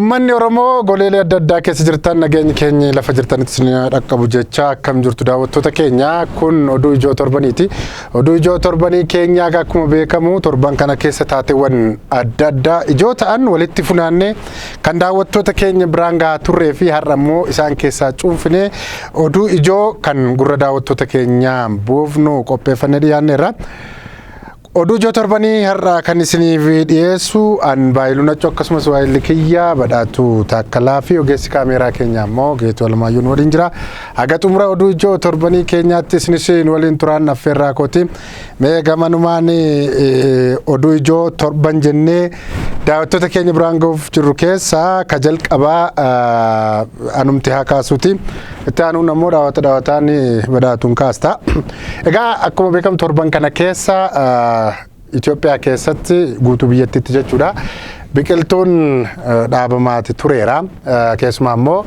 Uummanni Oromoo goleelee adda addaa keessa jirtan, nageenyi keenya lafa jirtanitti isin dhaqqabu jecha, akkam jirtu daawwattoota keenya? Kun oduu ijoo torbaniiti. Oduu ijoo torbanii keenyaa akkuma beekamu torban kana keessa taateewwan adda addaa ijoo ta'an walitti funaannee kan daawwattoota keenya biraan gahaa turree fi har'a immoo isaan keessaa cuunfinee oduu ijoo kan gurra daawwattoota keenyaa buufnu qopheeffannee dhiyaanneerra. Oduu ijoo torbanii har'a kan isiniif dhiyeessu an Baayiluu Naccoo, akkasumas waayilli kiyyaa Badhaatuu Taakkalaa fi ogeessi kaameeraa keenya immoo Geetuu Alamaayyuun waliin jira. Haga xumura oduu ijoo torbanii keenyaatti isinis nu waliin turaan affeerraa kooti. Mee gamanumaan oduu ijoo torban jennee daawwattoota keenya biraan gahuuf jirru keessaa ka jalqabaa anumti haa kaasuuti. Itti aanuun ammoo daawwata daawwataan Badhaatuun kaasta. Egaa akkuma beekamu torban kana keessa Itoophiyaa keessatti, guutuu biyyattiitti jechuudha, biqiltuun dhaabamaati tureera. Keessumaa immoo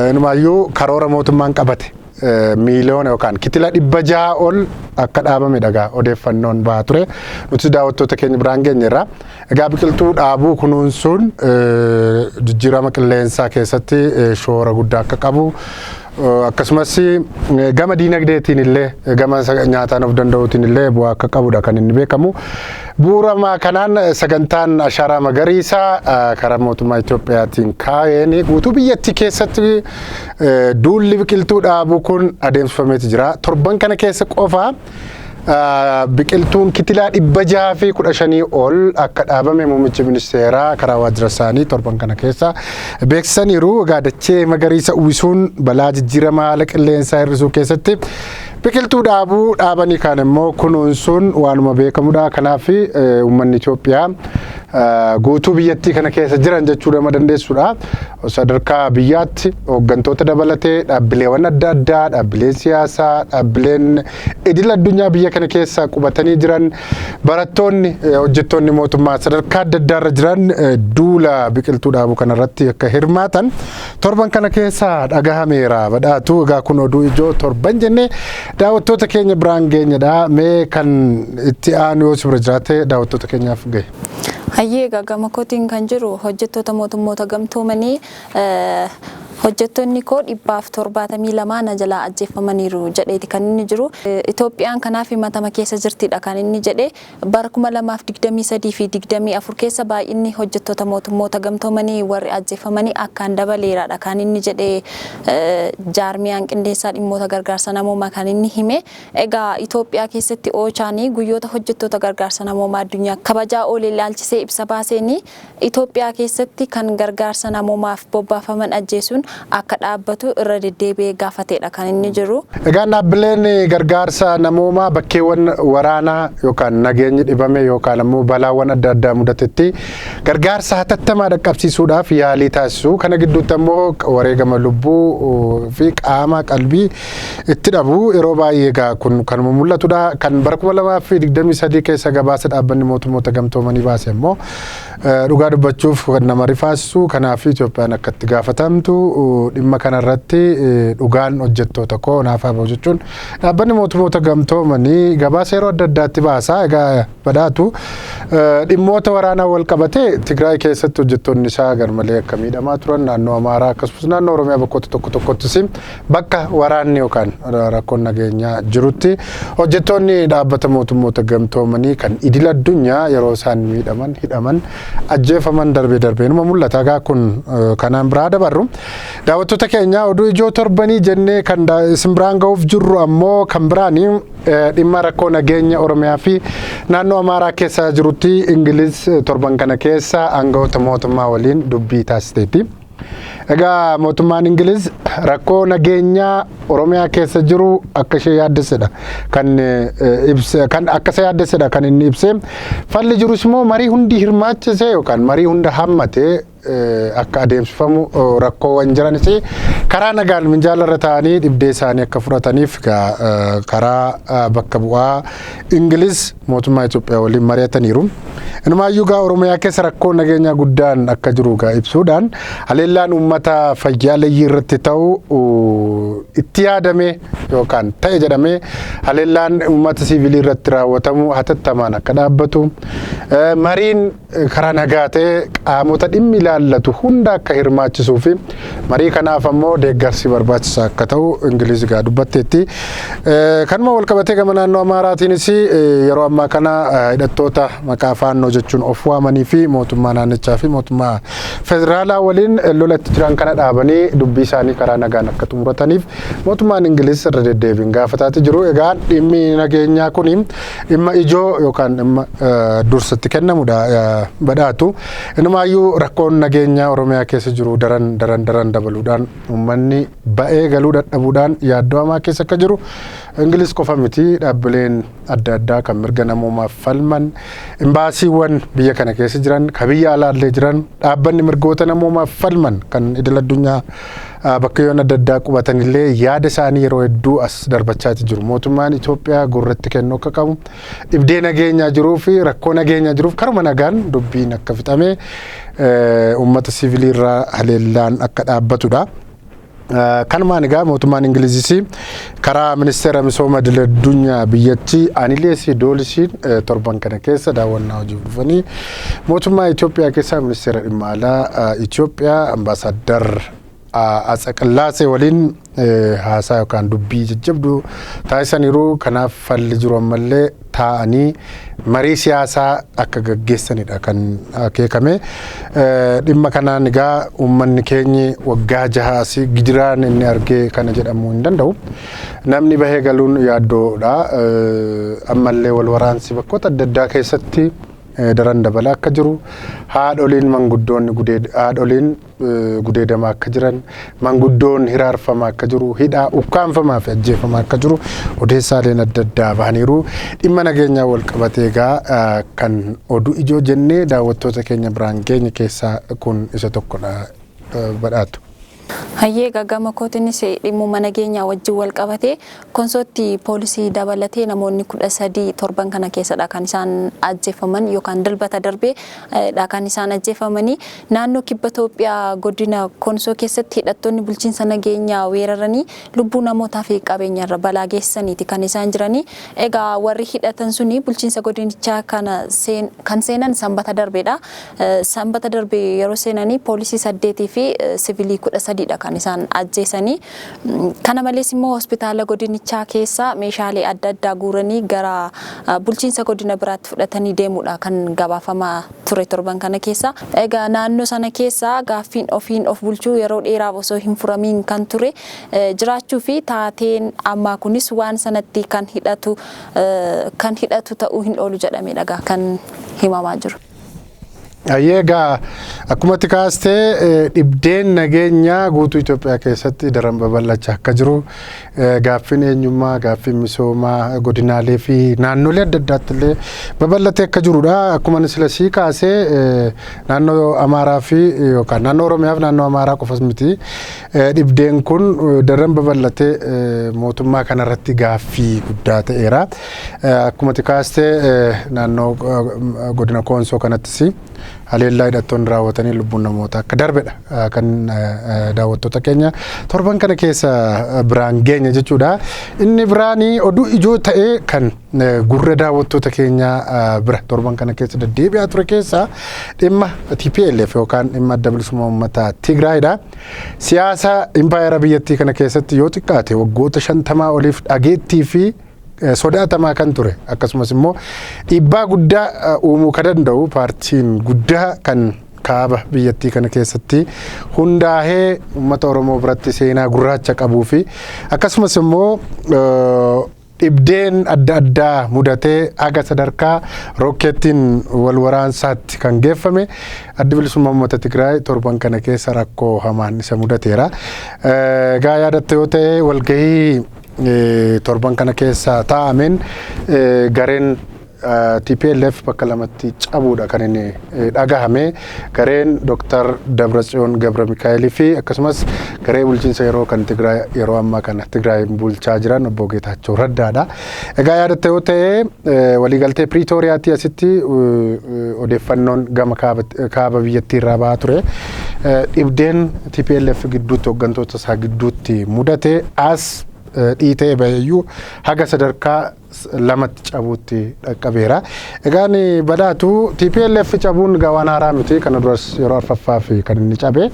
inumaayyuu karoora mootummaan qabate miiliyoona yookaan kitila 600 ol akka dhaabame dhagaa odeeffannoon bahaa ture. Nuti daawwattoota keenya biraan geenyeerra. Egaa biqiltuu dhaabuu kunuunsuun jijjiirama qilleensaa keessatti shoora guddaa akka qabu, akkasumas gama diinagdeetiin illee, gama nyaataan of danda'uutiin illee bu'aa akka qabudha kan inni beekamu. Bu'uura kanaan sagantaan ashaaraa magariisaa karaa mootummaa Itoophiyaatiin kaa'een guutuu biyyattii keessatti duulli biqiltuu dhaabuu kun adeemsifameeti jira. Torban kana keessa qofa biqiltuun kitilaa 615 ol akka dhaabame muummichi ministeeraa karaa waajjira isaanii torban kana keessa beeksisaniiru. Egaa dachee magariisa uwwisuun balaa jijjiirama haala qilleensaa hir'isuu keessatti biqiltuu dhaabuu, dhaabanii kaan immoo kunuunsuun waanuma beekamudha. Kanaaf uummanni Itoophiyaa guutuu biyyattii kana keessa jiran jechuu nama dandeessudha. Sadarkaa biyyaatti hooggantoota dabalatee dhaabbileewwan adda addaa, dhaabbileen siyaasaa, dhaabbileen idil addunyaa biyya kana keessa qubatanii jiran, barattoonni, hojjettoonni mootummaa sadarkaa adda addaarra jiran duula biqiltuu dhaabuu kanarratti akka hirmaatan torban kana keessa dhagahameera, Badhaatu. Egaa kun oduu ijoo torban jennee daawwattoota keenya biraan geenyedha. Mee kan itti aanu yoo si bira jiraate daawwattoota keenyaaf gahe. Hayyee, egaa gama kootiin kan jiru hojjettoota mootummoota gamtoomanii, hojjettoonni koo 172 na jalaa ajjeefamaniiru jedheeti kan inni jiru. Itoophiyaan kanaaf himatama keessa jirtidha kan inni jedhe. Bara 2023 fi 24 keessa baay'inni hojjettoota mootummoota gamtoomanii warri ajjeefamanii akkaan dabaleeradha kan inni jedhe, jaarmiyaan qindeessaa dhimmoota gargaarsa namoomaa kan inni hime. Egaa Itoophiyaa keessatti OCHAn guyyoota hojjettoota gargaarsa namoomaa addunyaa kabajaa oole ilaalchisee ibsa baaseen, Itoophiyaa keessatti kan gargaarsa namoomaaf bobbaafaman ajjeesuun akka dhaabbatu irra deddeebi'ee gaafateedha kan inni jiru. Egaa dhaabbileen gargaarsa namoomaa bakkeewwan waraanaa yookaan nageenyi dhibame yookaan ammoo balaawwan adda addaa mudatetti gargaarsa hatattamaa dhaqqabsiisuudhaaf yaalii taasisu. Kana gidduutti ammoo wareegama lubbuu fi qaama qalbii itti dhabu yeroo baay'ee. Egaa kun kanuma mul'atudha. Kan bara 2023 keessa gabaasa dhaabbanni mootummoota gamtoomanii baase immoo dhugaa dubbachuuf kan nama rifaasisu. Kanaaf Itoophiyaan akka itti gaafatamtu, dhimma kanarratti dhugaan hojjettoota koo naaf haa bahu jechuun dhaabbanni mootummoota gamtoomanii gabaasa yeroo adda addaatti baasa. Egaa Badhaatu, dhimmoota waraanaa wal qabatee Tigraay keessatti hojjettoonni isaa garmalee akka miidhamaa turan, naannoo Amaaraa akkasumas naannoo Oromiyaa bakkoota tokko tokkottis bakka waraanni yookaan rakkoon nageenyaa jirutti hojjettoonni dhaabbata mootummoota gamtoomanii kan idil addunyaa yeroo isaan miidhaman, hidhaman, ajjeefaman darbee darbee numa mul'ata. Egaa kun kanaan biraa dabarru. Daawwattoota keenya, oduu ijoo torbanii jennee kan isin biraan ga'uuf jirru ammoo kan biraanii dhimma rakkoo nageenya Oromiyaa fi naannoo Amaaraa keessa jirutti Ingiliz torban kana keessa aangawoota mootummaa waliin dubbii taasisteetti. Egaa mootummaan Ingiliz rakkoo nageenyaa Oromiyaa keessa jiru akka ishee yaaddessedha kan ibse, kan akka isa yaaddessedha kan inni ibse. Falli jirus immoo marii hundi hirmaachise yookaan marii hunda hammatee akka adeemsifamu, rakkoowwan jiranis Karaa nagaan minjaala irra taa'anii dhibdee isaanii akka furataniif karaa bakka bu'aa Ingiliz mootummaa Itoophiyaa waliin mari'ataniiru. Inumaayyuu gaa Oromiyaa keessa rakkoo nageenyaa guddaan akka jiru gaa ibsuudhaan, haleellaan uummata fayyaaleyyii irratti ta'u itti yaadame yookaan ta'e jedhamee haleellaan uummata siivilii irratti raawwatamu hatattamaan akka dhaabbatu, mariin karaa nagaa ta'e qaamota dhimmi ilaallatu hunda akka hirmaachisuu fi marii kanaaf ammoo deeggarsi barbaachisaa akka ta'u Ingiliz gaa dubbatteetti. Kanuma walqabatee gama naannoo Amaaraatiinis yeroo ammaa kana hidhattoota maqaa Faannoo jechuun of waamanii fi mootummaa naannichaa fi mootummaa federaalaa waliin lolatti jiran kana dhaabanii dubbii isaanii karaa nagaan akka xumurataniif mootummaan Ingiliz irra deddeebiin gaafataati jiru. Egaa dhimmi nageenyaa kun dhimma ijoo yookaan dhimma dursatti kennamudha badhaatu. Inumaayyuu rakkoon nageenyaa Oromiyaa keessa jiru daran daran daran dabaluudhaan, uummanni ba'ee galuu dadhabuudhaan yaaddoo hamaa keessa akka jiru, Ingiliz qofa miti, dhaabbileen adda addaa kan mirga namoomaaf falman, imbaasiiwwan biyya kana keessa jiran, ka biyya alaallee jiran, dhaabbanni mirgoota namoomaaf falman kan idil addunyaa bakkeewwan adda addaa qubatanillee yaada isaanii yeroo hedduu as darbachaati jiru. Mootummaan Itoophiyaa gurratti kennuu akka qabu, dhibdee nageenyaa jiruu fi rakkoo nageenyaa jiruuf karuma nagaan dubbiin akka fixamee uummata siivilii irraa haleellaan akka dhaabbatudha. Kanumaan egaa mootummaan Ingilizis karaa ministeera misooma idil addunyaa biyyattii Anileesii Doolisiin torban kana keessa daawwannaa hojiif dhufanii mootummaa Itoophiyaa keessaa ministeera dhimma alaa Itoophiyaa Ambaasaaddar Atsaqallaasee waliin haasaa yookaan dubbii jajjabduu taasisaniiru. Kanaaf falli jiru ammallee taa'anii marii siyaasaa akka gaggeessanidha kan akeekame. Dhimma kanaan egaa uummanni keenyi waggaa 6 asii gidiraan inni argee kana jedhamuu hin danda'u. Namni bahee galuun yaaddoodha. Ammallee wal waraansi bakkoota adda addaa keessatti daran dabalaa akka jiru, haadholiin manguddoonni haadholiin gudeedamaa akka jiran, manguddoon hiraarfamaa akka jiru, hidhaa, ukkaanfamaa fi ajjeefamaa akka jiru odeessaaleen adda addaa bahaniiru. Dhimma nageenyaa wal qabatee egaa kan oduu ijoo jennee daawwattoota keenya biraan geenye keessaa kun isa tokkodha, badhaatu. Hayyee, gama kootiinis dhimmuma nageenyaa wajjin wal qabatee Konsootti poolisii dabalatee namoonni 13 torban kana keessadha kan isaan ajjeefaman, yookaan Dilbata darbee dha kan isaan ajjeefamanii. Naannoo Kibba Itoophiyaa godina Konsoo keessatti hidhattoonni bulchiinsa nageenyaa weeraranii lubbuu namootaa fi qabeenya irra balaa geessaniiti kan isaan jiranii. Egaa warri hidhatan suni bulchiinsa godinichaa kana kan seenan Sanbata darbeedha. Sanbata darbe yeroo seenanii poolisii saddeetii fi sivilii 13dha kan isaan ajjeesanii. Kana malees immoo hospitaala godinichaa keessa meeshaalee adda addaa guuranii gara bulchiinsa godina biraatti fudhatanii deemuudha kan gabaafamaa ture torban kana keessa. Egaa naannoo sana keessa gaaffiin ofiin of bulchuu yeroo dheeraaf osoo hin furamiin kan ture jiraachuu fi taateen ammaa kunis waan sanatti kan hidhatu ta'uu hin oolu jedhamee kan himamaa jiru. Ayyee, egaa akkumatti kaastee dhibdeen nageenyaa guutuu Itoophiyaa keessatti daran babal'achaa akka jiru, gaaffiin eenyummaa, gaaffiin misoomaa godinaalee fi naannolee adda addaatti illee babal'atee akka jirudha. Akkuma sila sii kaasee naannoo Amaaraa fi yookaan naannoo Oromiyaa fi naannoo Amaaraa qofas miti. Dhibdeen kun daran babal'atee mootummaa kanarratti gaaffii guddaa ta'eera. Akkuma kaastee naannoo godina Koonsoo kanattis haleellaa hidhattoonni raawwatanii lubbuun namoota akka darbedha kan daawwattoota keenya torban kana keessa biraan geenya jechuudha. Inni biraanii oduu ijoo ta'ee kan gurra daawwattoota keenya bira torban kana keessa deddeebi'aa ture keessa dhimma TPLF yookaan dhimma Adda Bilisummaa Uummataa Tigraayidha. Siyaasa impaayera biyyattii kana keessatti yoo xiqqaate waggoota 50 oliif dhageettii fi sodaatamaa kan ture, akkasumas immoo dhiibbaa guddaa uumuu kan danda'u paartiin guddaa kan kaaba biyyattii kana keessatti hundaa'ee uummata Oromoo biratti seenaa gurraacha qabuu fi akkasumas immoo dhibdeen adda addaa mudatee haga sadarkaa rokkeettiin wal waraansaatti kan geeffame Addi Bilisummaa Uummata Tigraay torban kana keessa rakkoo hamaan isa mudateera. Egaa yaadatta yoo ta'e, walgahii torban kana keessa taa'ameen gareen TPLF bakka lamatti cabuudha kan inni dhagahame. Gareen Dr. Dabratsiyoon Gabra Mikaa'elii fi akkasumas garee bulchiinsa yeroo kan Tigraay yeroo ammaa kana Tigraay bulchaa jiran obbo Geetaachoo Raddaadha. Egaa yaadatte yoo ta'e, waliigaltee Piriitooriyaatti asitti odeeffannoon gama kaaba biyyattii irraa bahaa ture. Dhibdeen TPLF gidduutti, hooggantoota isaa gidduutti mudate as dhiitee baheyyuu haga sadarkaa lamatti cabuutti dhaqqabeera. Egaan badhaatu, TPLF cabuun egaa waan haaraa miti, kana duras yeroo arfaffaa fi kan inni cabe.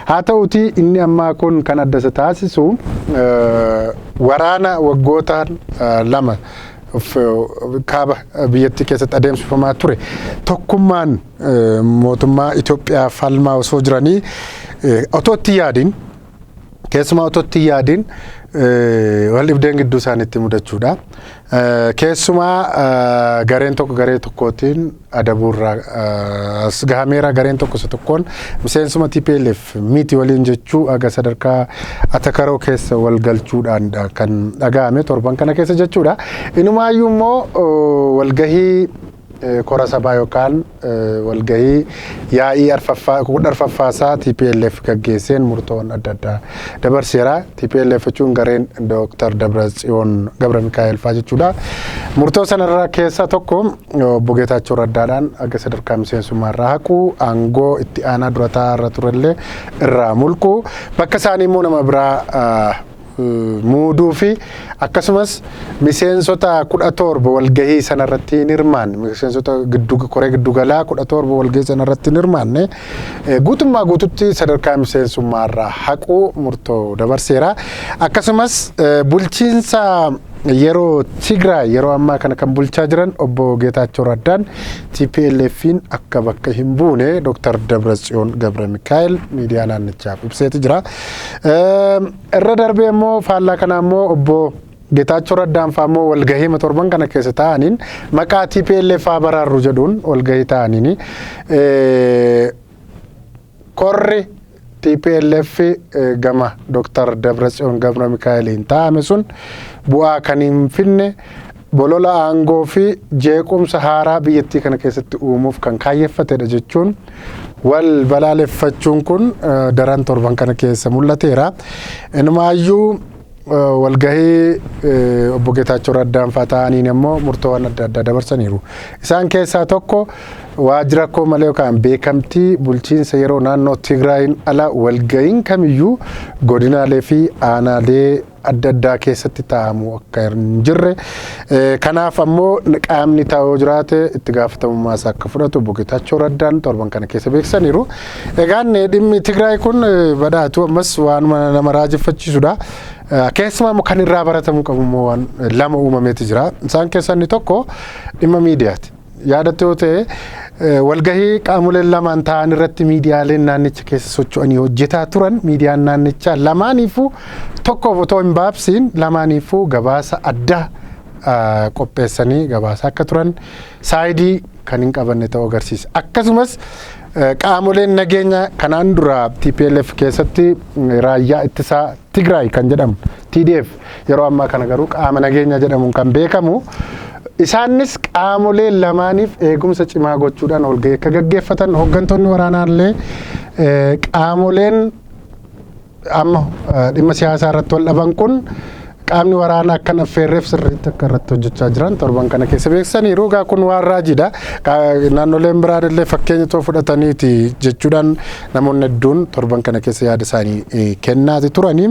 Haa ta'uti, inni ammaa kun kan adda isa taasisu waraana waggoota 2 kaaba biyyattii keessatti adeemsifamaa ture. Tokkummaan mootummaa Itoophiyaa falmaa osoo jiranii, otoo itti yaadin, keessumaa otoo itti yaadin wal dhibdeen gidduu isaaniitti mudachuudha. Keessumaa gareen tokko garee tokkootiin adabuurraa as gahameera. Gareen tokko isa tokkoon miseensuma TPLF miti waliin jechuu aga sadarkaa atakaroo keessa wal galchuudhaan kan dhagahame torban kana keessa jechuudha. Inumaayyuu immoo walgahii kora sabaa yookaan walgahii yaa'ii arfaffaa 14ffaasaa TPLF gaggeesseen murtoon adda addaa dabarseera. TPLF jechuun gareen Dr. Dabratsiyoon Gabra Mikaa'el fa'aa jechuudha. Murtoo sanarraa keessaa tokko obbo Geetaachoo Raddaadhaan akka sadarkaa miseensummaa irraa haquu, aangoo itti aanaa durataa irra turellee irraa mulquu, bakka isaanii immoo nama biraa muuduu fi akkasumas miseensota 17 walgahii sanarratti hin hirmaanne, miseensota koree giddugalaa 17 walgahii sanarratti hin hirmaanne guutummaa guututti sadarkaa miseensummaa irraa haquu murtoo dabarseera. Akkasumas bulchiinsa yeroo Tigraay yeroo ammaa kana kan bulchaa jiran obbo Geetaachoo Raddaan TPLF'n akka bakka hin buune Dr. Dabratsiyoon Gabra Mikaa'el miidiyaa naannichaaf ibseeti jira. Irra darbee immoo faallaa kanaa immoo obbo Geetaachoo Raddaan fa'aa immoo walgahii torban kana keessa taa'aniin maqaa TPLF haa baraarru jedhuun walgahii taa'aniin korri TPLF gama Dr. Dabratsiyoon Gabra Mikaa'eliin taa'ame sun bu'aa kan hin finne, bolola aangoo fi jeequmsa haaraa biyyattii kana keessatti uumuuf kan kaayyeffatedha jechuun wal balaaleffachuun kun daran torban kana keessa mul'ateera. Inumaayyuu walgahii obbo Geetaachoo Raddaan fa'aa ta'aniin immoo murtoowwan adda addaa dabarsaniiru. Isaan keessaa tokko waajjira koo malee yookaan beekamtii bulchiinsa yeroo naannoo Tigraayin ala walgahiin kamiyyuu godinaalee fi aanaalee adda addaa keessatti taa'amu akka hin jirre, kanaaf ammoo qaamni taa'uu jiraate itti gaafatamummaa isaa akka fudhatu obbo Geetaachoo Raddaan torban kana keessa beeksisaniiru. Egaan dhimmi Tigraay kun, badhaatu, ammas waan nama raajeffachiisudha. Keessumaa immoo kan irraa baratamuu qabu immoo waan lama uumameeti jira. Isaan keessaa inni tokko dhimma miidiyaati. Yaadatte yoo ta'e, walgahii qaamoleen lamaan ta'an irratti miidiyaaleen naannicha keessa socho'anii hojjetaa turan, miidiyaan naannichaa lamaaniifuu tokkoof otoo hin baabsiin lamaaniifuu gabaasa addaa qopheessanii gabaasa akka turan side kan hin qabanne ta'uu agarsiisa. Akkasumas qaamoleen nageenya kanaan dura TPLF keessatti raayyaa ittisaa Tigraay kan jedhamu TDF, yeroo ammaa kana garuu qaama nageenya jedhamuun kan beekamu, isaanis qaamolee lamaaniif eegumsa cimaa gochuudhaan walgahii akka gaggeeffatan, hooggantoonni waraanaallee qaamoleen amma dhimma siyaasaa irratti wal dhaban kun qaamni waraanaa akkan affeerreef sirriitti akka irratti hojjechaa jiran torban kana keessa beeksisaniiru. Egaa kun waan raajiidha. Naannoleen biraan illee fakkeenya too fudhataniiti jechuudhaan namoonni hedduun torban kana keessa yaada isaanii kennaati turanii.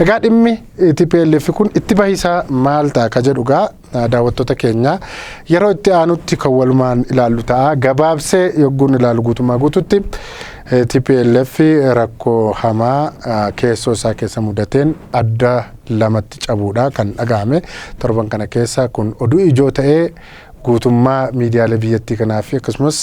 Egaa dhimmi TPLF kun itti bahisaa maal ta'a ka jedhu gaa daawwattoota keenya yeroo itti aanutti kan walumaan ilaallu ta'a. Gabaabsee yogguun ilaalu, guutummaa guututti TPLF rakkoo hamaa keessoo isaa keessa mudateen adda lamatti cabuudha kan dhagahame torban kana keessa. Kun oduu ijoo ta'ee guutummaa miidiyaalee biyyattii kanaa fi akkasumas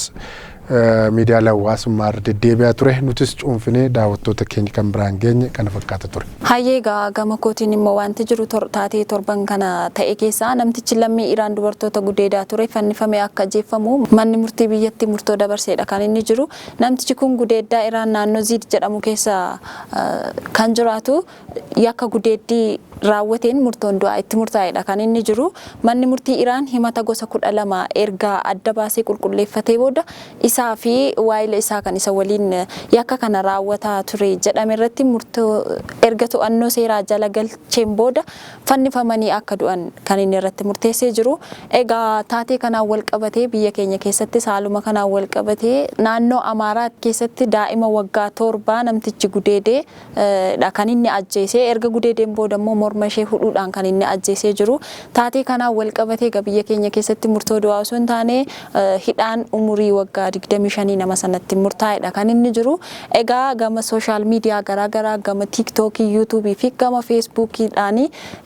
Miidiyaalee hawaasummaa irra deddeebi'aa ture, nutis cuunfinee daawwattoota keenya kan biraan geenye kana fakkaata ture. Hayyee, egaa gama kootiin immoo wanti jiru taatee torban kana ta'e keessaa namtichi lammii Iraan dubartoota gudeedaa ture fannifamee akka ajjeefamu manni murtii biyyattii murtoo dabarseedha kan inni jiru. Namtichi kun gudeeddaa Iraan naannoo Ziid jedhamu keessa kan jiraatu yakka gudeeddii raawwateen murtoon du'aa itti murtaa'edha kan inni jiru. Manni murtii Iraan himata gosa 12 erga adda baasee qulqulleeffatee booda isaa fi waayila isaa kan isa waliin yakka kana raawwataa ture jedhame irratti murtoo erga to'annoo seeraa jala galcheen booda fannifamanii akka du'an kan inni irratti murteessee jiru. Egaa taatee kanaan wal qabatee biyya keenya keessattis haaluma kanaan wal qabatee naannoo Amaaraa keessatti daa'ima waggaa 7 namtichi gudeedee dha kan inni ajjeese. Erga gudeedeen booda immoo morma ishee hudhuudhaan kan inni ajjeesee jiru. Taatee kanaan wal qabatee egaa biyya keenya keessatti murtoo du'aa osoo hin taane hidhaan umurii waggaa 25 nama sanatti murtaa'edha kan inni jiru. Egaa gama social media garaagaraa, gama TikTokii, YouTubeii fi gama Facebookiidhaan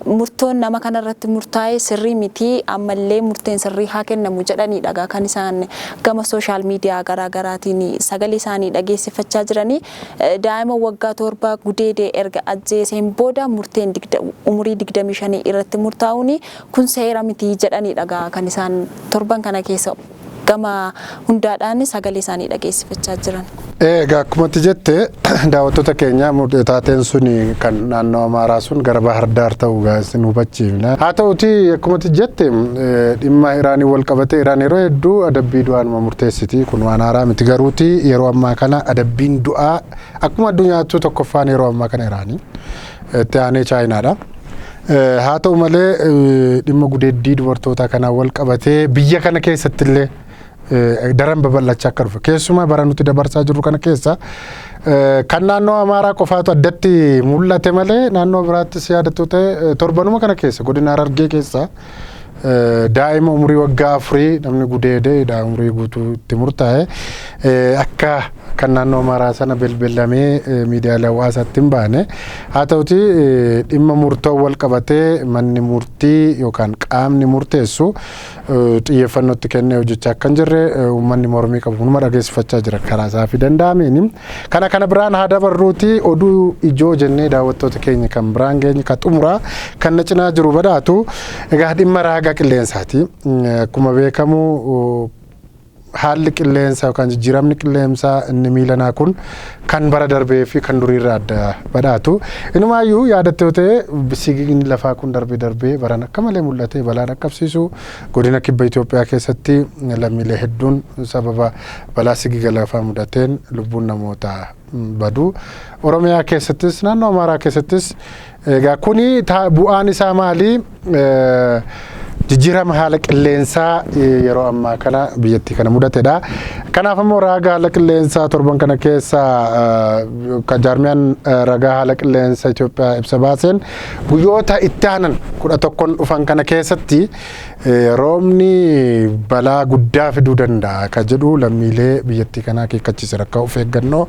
murtoon nama kanarratti murtaa'e sirrii miti, ammallee murteen sirrii haa kennamu jedhaniidha kan isaan gama social media garaagaraatiin sagalee isaanii dhageessifachaa jiranii. Daa'ima waggaa 7 gudeedee erga ajjeeseen booda murteen umurii 25 irratti murtaa'uun kun seera miti jedhaniidha kan isaan torban kana keessa gama hundaadhaan sagalee isaanii dhageessifachaa jiran. Egaa akkuma jette, daawwattoota keenya, taateen sun kan naannoo Amaaraa sun gara Bahar Daar ta'uu isin hubachiifna. Haa ta'uti, akkuma jette, dhimma Iraanii wal qabate, Iraan yeroo hedduu adabbii du'aanuma murteessiti, kun waan haaraa miti. Garuuti yeroo ammaa kana adabbiin du'aa akkuma addunyaattuu tokkoffaan yeroo ammaa kana Iraanii, itti aanee Chaayinaadha. Haa ta'u malee, dhimma gudeeddii dubartoota kanaan wal qabatee biyya kana keessatti illee daran babal'achaa akka dhufe, keessumaa bara nuti dabarsaa jirru kana keessa, kan naannoo Amaaraa qofaatu addatti mul'ate malee naannoo biraattis yaadattu ta'e, torbanuma kana keessa godina Harargee keessa daa'ima umurii waggaa 4 namni gudeedee umurii guutuu itti murtaa'e akka kan naannoo Amaaraa sana belbelamee miidiyaalee hawaasaatti hin baane. Haa ta'uti, dhimma murtoo wal qabatee manni murtii yookaan qaamni murteessu xiyyeeffannootti kennee hojjechaa akka hin jirre uummanni mormii qabu hunduma dhageessifachaa jira karaa isaa fi danda'ameen. Kana biraan haa dabarruuti, oduu ijoo jennee daawwattoota keenya kan biraan geenye kan xumuraa kan na cinaa jiru badhaatu. Egaa dhimma raaga qilleensaati. Akkuma beekamu, haalli qilleensaa yookaan jijjiiramni qilleensaa inni miilanaa kun kan bara darbee fi kan duriirraa adda, badhaatu. Inumaayyuu yaadatte yoo ta'e, sigigni lafaa kun darbee darbee baran akka malee mul'atee balaa dhaqqabsiisu, godina kibba Itoophiyaa keessatti lammiilee hedduun sababa balaa sigiga lafaa mudateen lubbuun namoota badu. Oromiyaa keessattis, naannoo Amaaraa keessattis. Egaa kuni bu'aan isaa maali? Jijjiirama haala qilleensaa yeroo ammaa kana biyyattii kana mudatedha. Kanaaf immoo raaga haala qilleensaa torban kana keessa kan jaarmiyaan ragaa haala qilleensa Itoophiyaa ibsa baaseen, guyyoota itti aanan 11n dhufan kana keessatti roobni balaa guddaa fiduu danda'a kan jedhu lammiilee biyyattii kanaa akeekkachiise akka of eeggannoo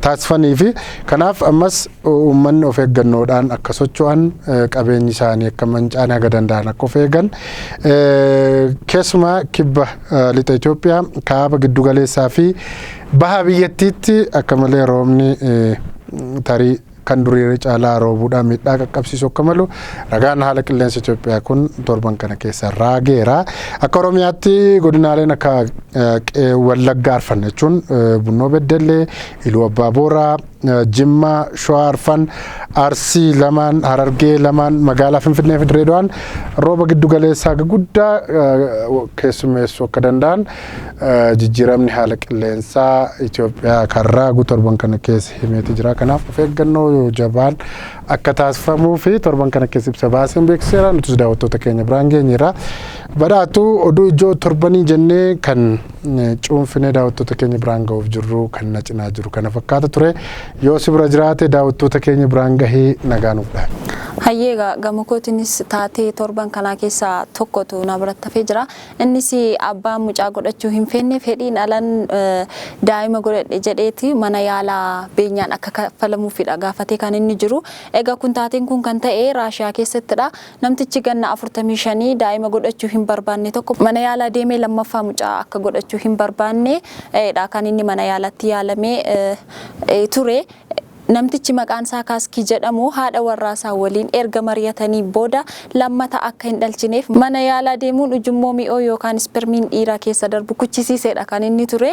taasifanii fi kanaaf ammas uummanni of eeggannoodhaan akka socho'an, qabeenyi isaanii akka mancaane haga danda'an akka of eegan, keessumaa kibba lixa Itoophiyaa, kaaba, giddu galeessaa fi baha biyyattiitti akka malee roobni tarii kan durii caalaa roobuudhaan miidhaa qaqqabsiisu akka malu ragaan haala qilleensa Itoophiyaa kun torban kana keessa raageera. Akka Oromiyaatti godinaaleen akka Wallaggaa arfan jechuun Bunnoo Beddellee, Iluu Abbaa Booraa, Jimmaa, Shawaa arfan, Arsii lamaan, Harargee lamaan, magaalaa Finfinnee fi Direedawaan rooba giddu galeessaa guddaa keessummeessuu akka danda'an jijjiiramni haala qilleensaa Itoophiyaa kan raagu torban kana keessa himeeti jira. Kanaaf of eeggannoo jabaan akka taasifamuu fi torban kana keessa ibsa baaseen beeksiseera. Nutis daawwattoota keenya biraan geenyeera. Badhaatu, oduu ijoo torbanii jennee kan cuunfinee daawwattoota keenya biraan ga'uuf jirru kan na cinaa jiru kana fakkaata ture. Yoo si bira jiraate daawwattoota keenya biraan gahee nagaa nuuf dhaame. Hayyee, egaa gama kootiinis taatee torban kanaa keessaa tokkotu na biratti hafee jira. Innis abbaan mucaa godhachuu hin feenne fedhiin alan daa'ima godhadhe jedheeti mana yaalaa beenyaan akka kaffalamuufidha gaafatee kan inni jiru. Egaa kun taateen kun kan ta'e Raashiyaa keessattidha. Namtichi ganna 45 daa'ima godhachuu hin barbaanne tokko mana yaalaa deemee lammaffaa mucaa akka godhachuu hin barbaanne dha kan inni mana yaalatti yaalamee ture. Namtichi maqaan isaa Kaaskii jedhamu haadha warraa isaa waliin erga mari'atanii booda lammata akka hin dhalchineef mana yaalaa deemuun ujummoo mi'oo yookaan ispermiin dhiiraa keessa darbu kuchisiiseedha kan inni ture.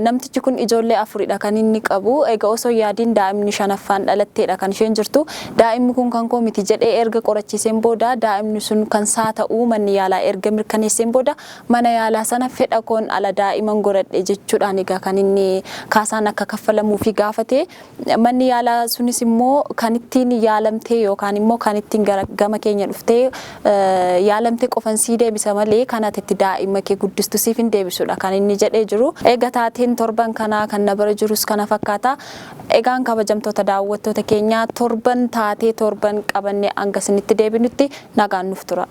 Namtichi kun ijoollee afuridha kan inni qabu. Egaa osoo yaadiin daa'imni shanaffaan dhalatteedha kan isheen jirtu. Daa'imni kun kan koo miti jedhee erga qorachiiseen booda, daa'imni sun kan isaa ta'uu manni yaalaa erga mirkaneesseen booda, mana yaalaa sana fedha koon ala daa'iman godhadhe jechuudhaan egaa kan inni kaasaan akka kaffalamuufi gaafate. Manni yaalaa sunis immoo kan ittiin yaalamtee yookaan immoo kan ittiin gara gama keenya dhuftee yaalamtee qofan sii deebisa malee kan ati itti daa'ima kee guddistu siif hin deebisudha kan inni jedhee jiru. Egaa taateen torban kanaa kan na bira jirus kana fakkaata. Egaan kabajamtoota daawwattoota keenyaa, torban taatee torban qabannee hanga isinitti deebinutti nagaan nuuf tura.